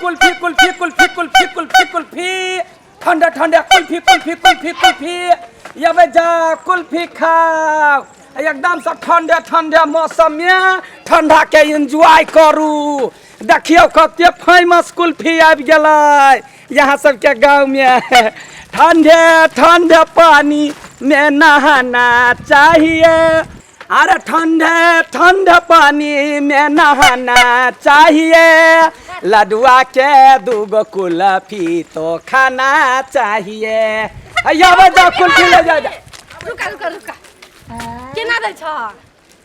कुल्फी कुल्फी कुल्फी कुल्फी कुल्फी कुल्फी ठंडा ठंडा कुल्फी कुल्फी कुल्फी कुल्फी यबे जा कुल्फी खाओ। एकदम से ठंडे ठंडे मौसम में ठंडा के एंजॉय करू। देखियो कते फेमस कुल्फी आबि गेलै यहाँ सबके गाँव में। ठंडे ठंडे पानी में नहाना चाहिए, अरे ठंडे ठंडे पानी में नहाना चाहिए, लडुआ के दूगो कुल्फी तो खाना चाहिए। अय्या जा कुल्फी ले जा जा। रुका रुका रुका, केना दै छ?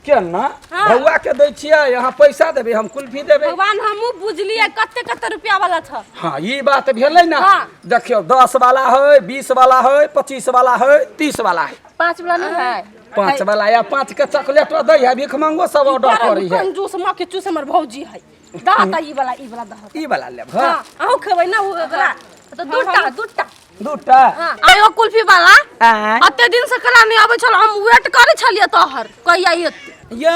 केना? हाँ। बौआ के दै छियै, यहाँ पैसा देबै हम कुल्फी देबै। भगवान, हमहूँ बुझलियै कते कते रुपया वाला छ। हाँ, ई बात भेलै ना। हाँ। देखियौ 10 वाला है, 20 वाला है, 25 वाला है, 30 वाला है। 5 वाला नहीं है? 5 वाला या 5 के चॉकलेट दै है, भीख मंगो सब ऑर्डर करी है। कंजूस माँ के चूस हमर भौजी है। दह त ई वाला, ई वाला दह। ई वाला लेब? हाँ, अहूँ खेबै ना ओ ओकरा तऽ दूटा दूटा। दूटा। हाँ, आयो कुल्फी वाला। आँय। अते दिन से कला नहीं आबै छल, हम वेट करै छलियै तोहर कहिया एतै। या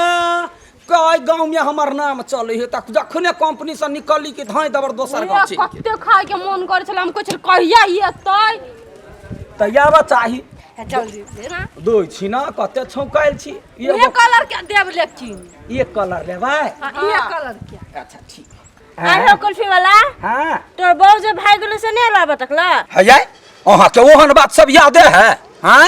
कई गाँव में हमर नाम चले है, तक जखने कंपनी से निकली कि धाई दबर दोसर गाँव चलि गेल। कते खाय के मन करै छल, हम कहै छल कहिया एतै। तऽ याबऽ चाही। जल्दी से ना। दै छी ना, कते छौंकायल छी। इहे एगो कलर के देब लेकिन। एक कलर लेबै? हाँ, इहे कलर के। अच्छा ठीक। आइ हो कुल्फी वाला। हाँ। तोर बहू जे भागि गेलो से नहि अयला तकला? है यार, अहाँके ओहन बात सब यादे है? हाँ,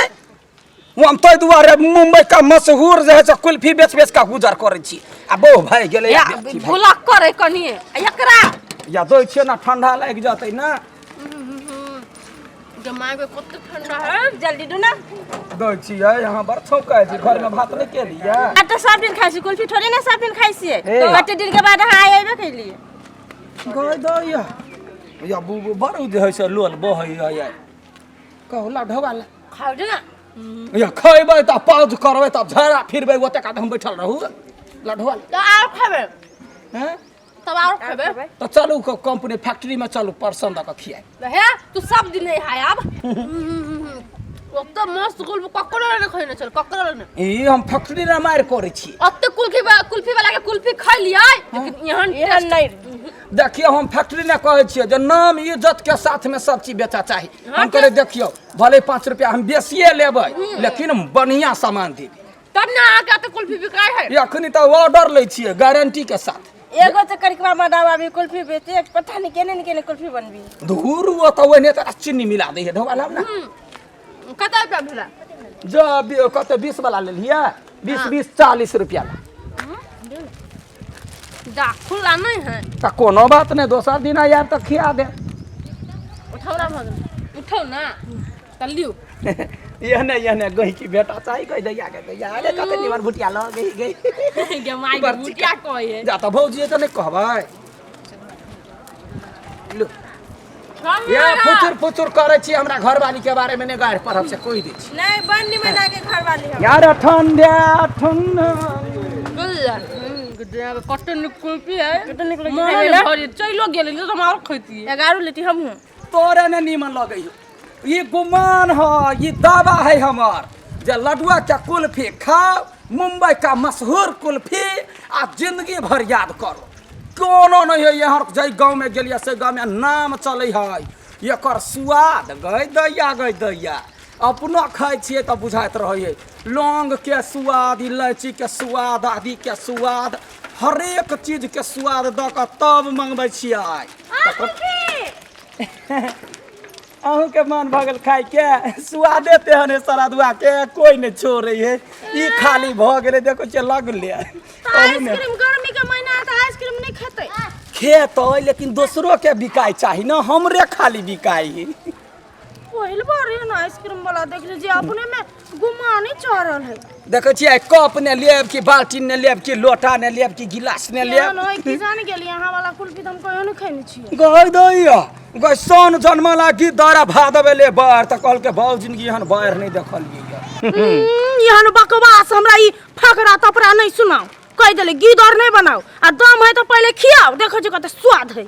हम ताहि दुआरे मुंबई का मशहूर जे है से कुल्फी बेच बेच के गुजर करै छी आ बहु भागि गेलै या आ बेटी भागि भूला करे कनी आ एकरा या दै छियै ना, ठंडा लागि जेतै ना। दिमाग में कते ठंडा है। जल्दी दू ना। दै छियै, यहाँ बड़ छौंकाइ छी, घरमे भात नहि केलियै? आ तऽ सब दिन खाइ छी कुल्फी थोड़े ना, सब दिन खाइ छियै। ए। कते दिन के बाद अहाँ आइ अयबे कैलियै। गय दैया या बुबु बड़ जे है से लोल बहै है, कहू ला ढोबा ला। खाओ जे ना। या खैबै तऽ पाउज करबै तब झड़ा फिरबै, ओतेक आदमी हम बैठल रहू, लढुआ ला। तऽ आर खेबै? हैं? तब आर खेबै। तऽ चलू कंपनी फैक्ट्री में चलू, परसन दऽ कऽ खियाए। हे, तू सब दिन नहीं हाय आब ओते मस्त कुल्फी ककरो नहीं खैने छल, ककरो नहीं। ई हम फैक्ट्री रे मारि करै छी। ओते कुल्फी कुल्फी वाला के कुल्फी खैलियै लेकिन एहन एहन टेस्ट नहीं। देखियौ, हम फैक्ट्री ने कहै छियै जे नाम इज्जत के साथ में सब चीज बेचा चाही। हम कहले देखियौ, भले 5 रुपया हम बेसिए लेबै लेकिन बढ़िया सामान देबै। तब ना अहाँके एते कुल्फी बिकाय है। अखनी तऽ ऑर्डर लै छियै गारंटी के साथ। एगो तऽ करिकवा मदावा भी कुल्फी बेचे, पता नहीं केने ने केने कुल्फी बनबी। धूर, ओ तऽ ओहिने तऽ चीनी मिला दै है। ढोबा लाब ना। कते रुपया भेला? जब कते 20 वाला लेलियै, 20 20 40 रुपया ला। जा खुला नहीं है। तऽ कोनो बात नहि, दोसर दिन आयब तऽ खिया देब। उठाओ ना भगन, उठाओ ना तऽ लिउ। एहने एहने गहिकी बेटा चाही। कहि दैया के दैया, अरे कते निमन भुटिया लऽ गई गई। गे माय गे, भुटिया कहै है। जा तऽ भौजी तऽ नहि कहबै। लू ये फुचुर फुचुर करै छी, हमरा घरवाली के बारे में नहि गारि पढ़ब से कहि दै छी। नहीं, बड़ निमन आके घरवाली हम। यार ठंडा ठंडा कते नीक कुल्फी है। कते नीक लगै मन खाइमे ना? भरि चलो गेलै, तऽ हम आओर खैतियै। 11 लेती हमहूँ। तोरे ने नीमन लगै हो। ई गुमान है, ई दावा है हमर जे लडुआ के कुल्फी खाओ, मुंबई का मशहूर कुल्फी, आ जिंदगी भर याद करो। कोनो नहीं है यहाँ, जाहि गाँव में गेलियै से गाँव में नाम चलै है एकर स्वाद। गई दैया गई दैया, अपनो खाइ छियै तऽ बुझाइत रहै है लौंग के स्वाद, इलायची के स्वाद, आदि के स्वाद, हरेक चीज के स्वाद दऽ कऽ तब मंगबै छियै। अहूँके मन भऽ गेल खाइके? स्वादे तेहन है सरदुआ के, कोई नहि छोड़ै है। ई खाली भऽ गेलै, देखै छियै लगले। आइसक्रीम गर्मी के महीना है तऽ आइसक्रीम नहीं खेतै? खेतै, लेकिन दोसरो के बिकाय चाही ने, हमरे खाली बिकाइ? पहिल बार एहन आइसक्रीम वाला देखली जे अपने में गुमानी चढ़ल है। देखै छियै, कप ने लेब कि बाल्टीन ने लेब कि लोटा ने लेब कि गिलास ने केहन लेब? है की जान गेली, अहाँ वाला कुल्फी तऽ हम कहियो नहीं खैने छियै। गई दैया गई, सन जन्मला गिद्ध भादवे ले बाढ़ तऽ कहलकै बाउ जिंदगी एहन बाढ़ि नहि देखलियै। एहन बकवास हमरा ई फकरा तपरा नहीं सुनाओ। कहि देली गिदर नहीं बनाओ, आ दम है तऽ पहिले खियाओ, देखो जे कते स्वाद है।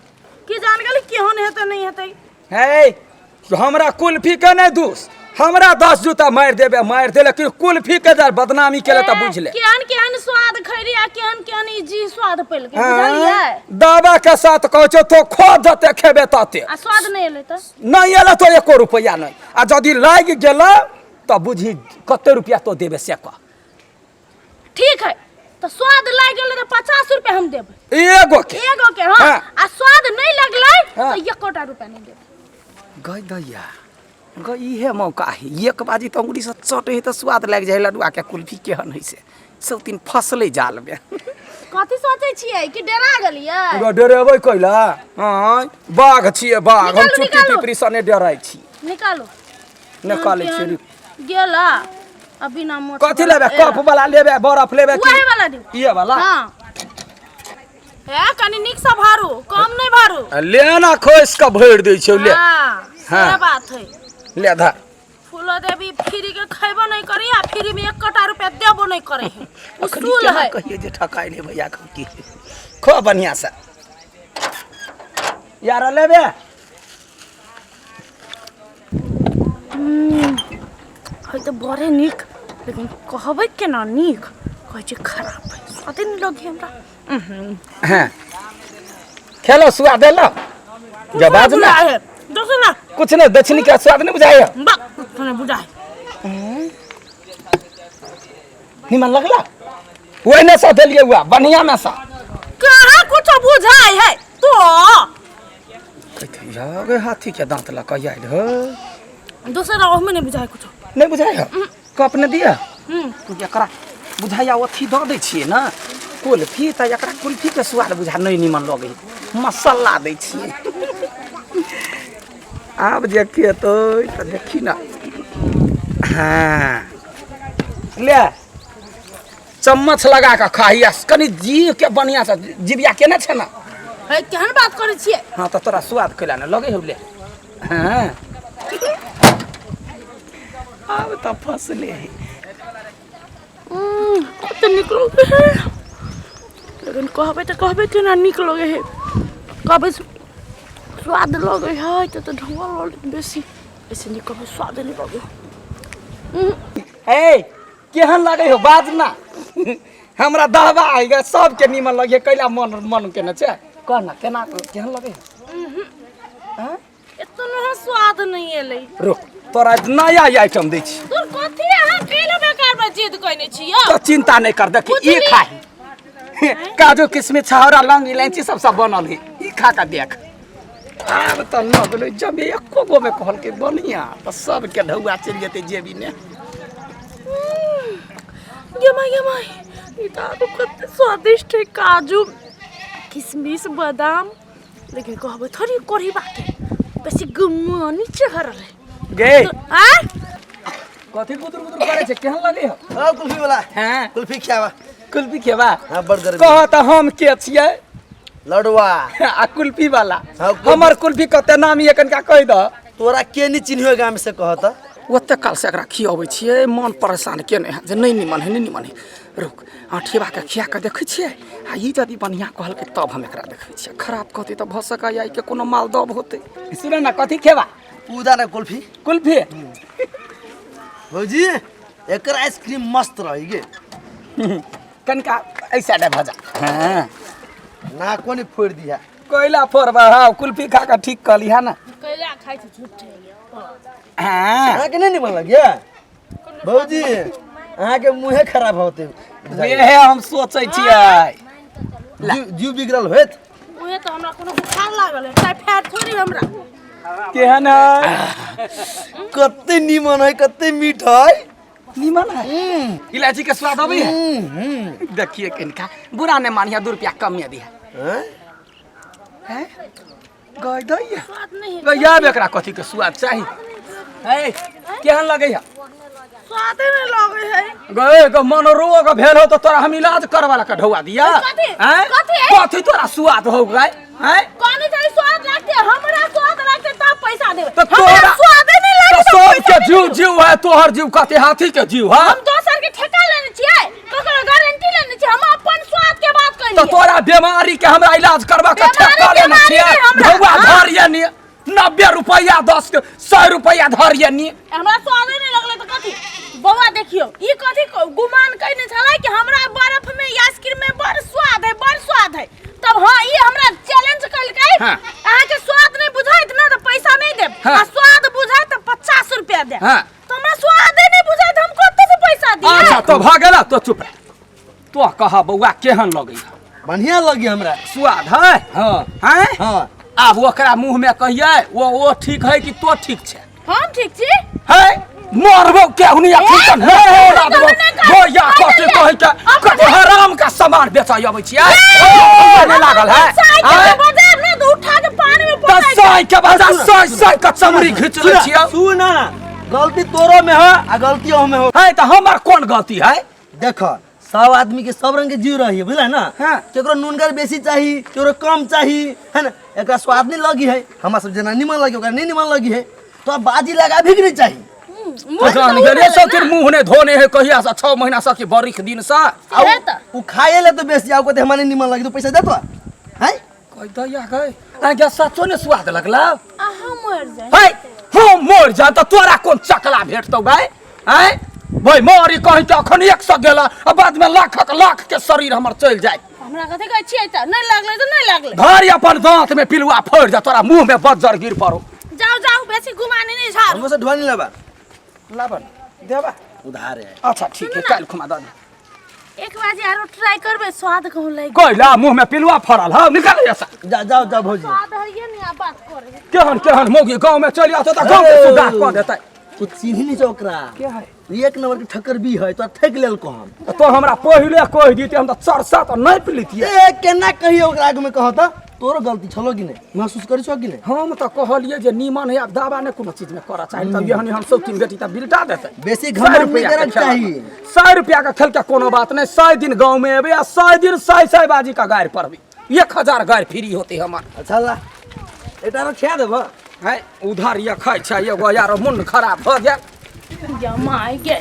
की जान गेली केहन हेतै नहीं हेतै। हे, हमरा कुल्फी के नहि दोष, हमरा 10 जूता मारि देबे, मारि दे, लेकिन कुल्फी के जर बदनामी केले तऽ बुझि ले। केहन केहन स्वाद खैली आ केहन केहन ई जी स्वाद पैलकै, बुझलियै? दावा के साथ कहै छौ, तो खो जते खेबे तते। आ स्वाद नहि एलै तऽ? नहि एलै तो एको रुपैआ नहि, आ यदि लागि गेलै तऽ बुझी कते रुपैआ तो देबे से कह। ठीक है, तऽ स्वाद लागि गेलै तऽ 50 रुपया हम देबै। एगो के? एगो के, हाँ। हाँ। आ स्वाद नहि लगलै हाँ। तऽ एकोटा रुपया नहि देबै। गई दैया गई, इहे मौका है। एक बाजी तऽ अंगुरी से चटे है तऽ स्वाद लागि जाइ लडुआ के कुल्फी केहन है से सब दिन फसलै जाल में। कथी सोचै छियै कि डरा गेलियै? एगो डरेबै कैला? आँय, बाघ छियै बाघ हम। निकालू, चुट्टी निकालू। पिपरी से नहि डराइ छी। निकालू। निकालै छियै, रुक। गेला आ बिना मोट। कथी लेबै? कप वाला लेबै, बरफ लेबै कि वही वाला दियौ। इहे वाला? हाँ, हे कनी नीक से भरू, कम नहीं भरू। ले ना, खोसि कऽ भरि दै छियौ, ले। हाँ, हाँ। से बात है। ले धर। फूलो देवी फ्री के खैबो नहीं करी आ फ्री में एक कटा रुपया देबो नहीं करे है। अखनी उसूल केना है। कहिए जे ठकाइ नहि भैया के की खो बढ़िया से यार, लेबे? है तऽ बड़े नीक, लेकिन कहबै केना नीक? कहै छै खराब है, स्वादे नहि लगे हमरा। हाँ, खेलो, स्वाद एलो जब ना? दोसर ना। कुछ नहीं, दक्षिणी के स्वाद नहीं बुझाइए? बा, कुछ नहीं बुझाए। निमन लगला? ओहिने से देलिए हुआ बढ़िया में सा। कहाँ कुछ बुझाए है तो। कहते हाथी के दांत लऽ कऽ आयल हो। दोसर ओहमे नहीं बुझाए कुछ। नहीं बुझाइ है? कप ने दिया। हम्म। एकरा बुझाइया अथी दऽ दै छियै ने कुल्फी, तऽ एकरा कुल्फीके स्वाद बुझा नहि निमन लगै, मसाला दै छियै। आब जे खेतै तऽ देखी ने। हाँ, ले, चम्मच लगा कऽ खाही आ कनि जीव के बढ़िआँसँ जिबिया केने छै ने। है, केहन बात करै छियै? हाँ, तऽ तोरा स्वाद कैला ने लगै हौ? ले। हाँ, आब तऽ फसले है। कते नीक लगे है, लेकिन कहबै तऽ कहबै केना नीक लगे है? कहबै स्वाद लगे है तऽ ढौआ लऽ लेत बेसी। ऐसे नीक कहबै स्वाद नहि लगे। ए, केहन लगै हो? बाज ना। हमरा दहबा आइ गेल, सबके नीमन लगे कैला मन मन केने छै? कह ना, केना केहन लगै हो? आँय? एतना स्वाद नहि एलै। रुक, तोरा नया आइटम दै छी। तोर कथी? अहाँ कैला बेकार में जिद कइने छी यौ? तो चिंता नहीं कर, देखी, ई खाही, काजू किशमिश छहोरा लौंग इलायची सब सब बनल है, ई खा के देख। आब तऽ न गेलै, जब एको गो में कहलकै बढ़िया तऽ सबके ढौआ चलि जेतै जेबी ने। गे माय, गे माय, ई तऽ आरो कते स्वादिष्ट है, काजू किशमिश बादाम। लेकिन कहबै थोड़ी कोढ़ी बाके, बेसी गुमानी चढ़ल है। गे। आ। कथी गुदुर गुदुर करै छै? केहन लगै हो? हाँ, कुल्फी वाला। हाँ। कुल्फी खियावा। कुल्फी खेबा? हाँ, बड़ गर्मी। कह तऽ हम के छियै? लडुआ। आ कुल्फी वाला? हाँ, कुल्फी। हमर कुल्फी कते नाम ये, कनिका कहि दह। तोरा के नहीं चिन्हियो गाम से, कहत? ओते काल से एकरा खियाबै छियै, मन परेशान केने है जे नहि निमन है, नहि निमन है। रुक, अठेबाके खिया कऽ देखै छियै, आ ई यदि बढ़िआँ कहलकै तब हम एकरा देखबै छियै। खराब कहतै तऽ भऽ सकैए एहिके कोनो मालदब होतै। सुन ने, कथी खेबा? उदा ना कुल्फी। कुल्फी। भौजी, एकर आइसक्रीम मस्त रही गे। कनिका ऐसा डे भजा। हाँ। ना कोनी फोड़ दिया। कोयला फोड़बा? हाँ, कुल्फी खा कऽ ठीक कऽ लिहा ना। कैला खाइ छै झूठे? हाँ। अहाँके नहीं निमन लगिया भौजी? अहाँके मुँहे खराब होते। इहे हम सोचै छियै। जीव बिगड़ल होत। उहे तऽ हमरा कोनो बुखार लागल है, टाइफाइड थोड़ी हमरा। केहन है? कते निमन है, कते मीठ है। निमन है? इलायची के स्वाद अबै है। देखिए, कनिका बुरा नहीं मानिया, 2 रुपया कम में दिया। हैं? हैं गई दैया। स्वाद नहीं है। गैया, एकरा कथी के स्वाद चाही? है, केहन लगै है? स्वादे नहीं लगे है। गए गो, मन रोग भेल हो तो तोरा हम इलाज करवा ला के ढौआ दिया। कथी? हैं? कथी? कथी तोरा स्वाद हो गए हैं? कौन चाहिए स्वाद लगते? हमरा स्वाद लगते तब पैसा देबै। तो हमरा तोरा स्वादे नहीं तो लगे तो सबके पैसा जीव नहीं देबै। जीव है, तोहर जीव कथी हाथी के जीव है? हम दोसर के ठेका लेने छियै, ककरो गारंटी लेने छियै? हम अपन स्वाद के बात तो करिए। तोरा बीमारी के हमरा इलाज करवा के बीमारी ठेका लेने बीमारी छियै? नहीं हमरा, ढौआ हाँ। धर ये नहीं 90 रुपैआ 10 के 100 रुपैआ धरिए नी। हमरा स्वादे नहीं लगले तो कथी बौआ देखियो ई कथी गुमान कइने छलै कि हमरा बर्फ में या आइसक्रीम में बड़ स्वाद है बड़ स्वाद है तब हाँ ई हमरा चैलेंज कइलकै। हाँ। अहाँ के स्वाद नहीं बुझाइत ना तो पैसा नहीं देब। हाँ। आ स्वाद बुझाइत तो 50 रुपया देब। हाँ। तो हमरा स्वादे नहीं बुझाइत हम कतऽ से पैसा दिए। अच्छा तो भऽ गेल तो चुप रह। तो कह बौआ केहन लगै है? बढ़िया लगी हमरा। स्वाद है? हाँ। हैं? हाँ। आब ओकरा मुंह में कहिए वो ठीक है कि तो ठीक छै? हम ठीक छी। है मरबो केहुनी अखन त नहीं तोड़ा देबो। भैया कथी कहै के कथी हराम का सामान बेचै अबै छियै? नहीं लागल है। साइकिल बाजार ने तो उठा के पानी में त पटाइ साइकिल बाजार साइ साइ के चमड़ी घिच लै छियै। सुन ना, गलती तोरो में है आ गलती अहू में हो। है त हमर कोन गलती है? देख सब आदमी के सब रंग के जीव रही है बुझल ना। हाँ। केकरो नूनगर बेसी चाही केकरो कम चाही है ना। एकरा स्वाद नहीं लगी है हमरा सब जेना निमन लगी ओकरा नहीं निमन लगी है तो अब बाजी लगाबी के नहीं चाही। जान गेलियै सब फिर मुंह ने धोने है कहिया से 6 महीना से कि बरिख दिन से। आ उ खाए ले तो बेसी आउ कहते हमरा नहीं निमन लगी तो पैसा देतो हैं? कहि दैया गए आगे सचो ने स्वाद लगला। अहाँ मर जाए। है हम मर जा त तोरा कोन चकला भेटतौ भाई? हैं भाई मरी कहीं त अखन 100 गेला आ बाद में लाखक लाख के शरीर हमर चलि जाय। हमरा कथी कहै छियै त नहीं लागलै त नहीं लागलै। धरि अपन दांत में पिलुआ फोड़ि जा तोरा मुंह में बज्जर गिर पड़ो। जाओ जाओ बेसी गुमानी नहीं झाड़। हमरो से ढोनी लेबा। लाबन देबा उधार है। अच्छा ठीक है काल्हि खुमा दऽ दे। एक बाजी आरो ट्राई करबे स्वाद कहूं लागि। कैला मुंह में पिलुआ फड़ल हौ निकाल ऐसा। जा जाओ जाओ भौजी। स्वाद हइए नहीं आ बात करे। केहन केहन मौगी गांव में चलि आतो त गांव के सुधा कऽ देतै। तू चिन्ही नहीं छौ ओकरा। के है? एक नंबर के ठक्कर भी है तो ठेक लेल को हम। तो हमरा पहिले कहि दिते हम त चरसा त नहीं पिलितियै। ए केना कहियो ओकरा आगू में कहत तोरो गलती छलो कि नहीं महसूस करी छो कि नहीं? हम त कहलियै जे नीमन है आब दावा ने कोनो चीज में करऽ चाही तब एहन हम सब तीन बेटी त बिलटा देतै। बेसी घमंड नहीं करक चाही। 100 रुपया के खेल के कोनो बात नहीं। 100 दिन गांव में एबे आ 100 दिन 100 100 बाजी का गारि पड़बे 1000 गारि फ्री होते हमर। अच्छा ला एटा रो खिया देबो। है उधर ये खाइ छै एगो यार मुंड खराब भ गेल। जमाइ के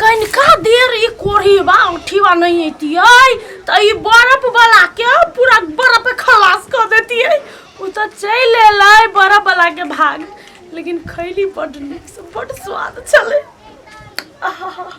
कनिका देर ई कोढ़ीबा उठीबा नहीं अइतियै त ई बर्फ वाला के पूरा बर्फ खलास क देतियै। उ त चलि एलै बर्फ वाला के भाग लेकिन खैली बड नीक से बड स्वाद छलै। आहा।